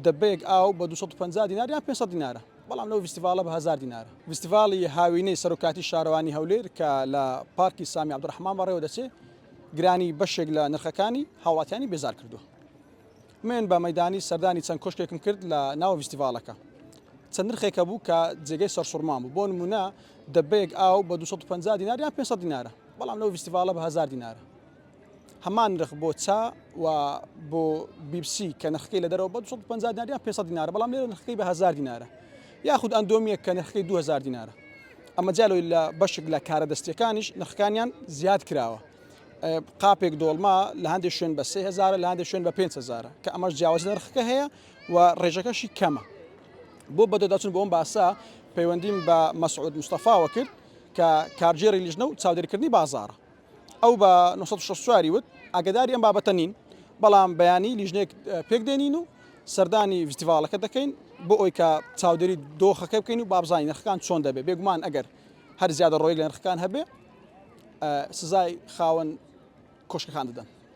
دەبەیەک ئاو بە 250 دینار یان 500 دینارە، بەڵام لەو ڤیستیڤاڵە بە 1000 دینارە. ڤیستیڤاڵی هاوینەی سەرۆکایەتی شارەوانی هەولێر کە لە پارکی سامی عەبدولڕەحمان بەڕێوە دەچێت، گرانی بەشێک لە نرخەکانی هاوڵاتیانی بێزار کردووە. من بە مەیدانی سەردانی چەند کۆشکێکم کرد لە ناو ڤیستیڤاڵەکە. چەند نرخێک هەبوو کە جێگەی سەرسوڕمان بوو، بۆ نموونە دەبەیەک ئاو بە 250 دینار یان 500 دینارە، بەڵام لەو ڤیستیڤاڵە بە 1000 دینارە. هەمان نرخ بۆ چا و بۆ بیپسی کە نرخەکەی لە دەرەوە بە 250 دینار یان 500 دینارە، بەڵام لێرە نرخەکەی بە 1000 دینارە. یاخود ئەندۆمییەک کە نرخەکەی 2000 دینارە. ئەمە جیا لەوەی لە بەشێک لە کارە دەستییەکانیش نرخەکانیان زیاد کراوە. قاپێک دۆڵما لە هەندێک شوێن بە 3000 لە هەندێک شوێن بە 5000 کە ئەمەش جیاوازی نرخەکە هەیە و ڕێژەکەشی کەمە. بۆ بەدواداچوون بۆ ئەم باسە پەیوەندیم بە مەسعود مستەفاوە کرد کە کارگێڕی لیژنە و چاودێریکردنی بازاڕە. ئەو بە 964 ی وت، ئاگاداری ئەم بابەتە نین، بەڵام بەیانی لیژنەیەک پێکدێنین و سەردانی ڤیستیڤاڵەکە دەکەین بۆ ئەوەی کە چاودێری دۆخەکە بکەین و با بزانین نرخەکان چۆن دەبێت. بێگومان ئەگەر هەر زیادەڕۆیەک لە نرخەکان هەبێ سزای خاوەن کۆشکەکان دەدەن.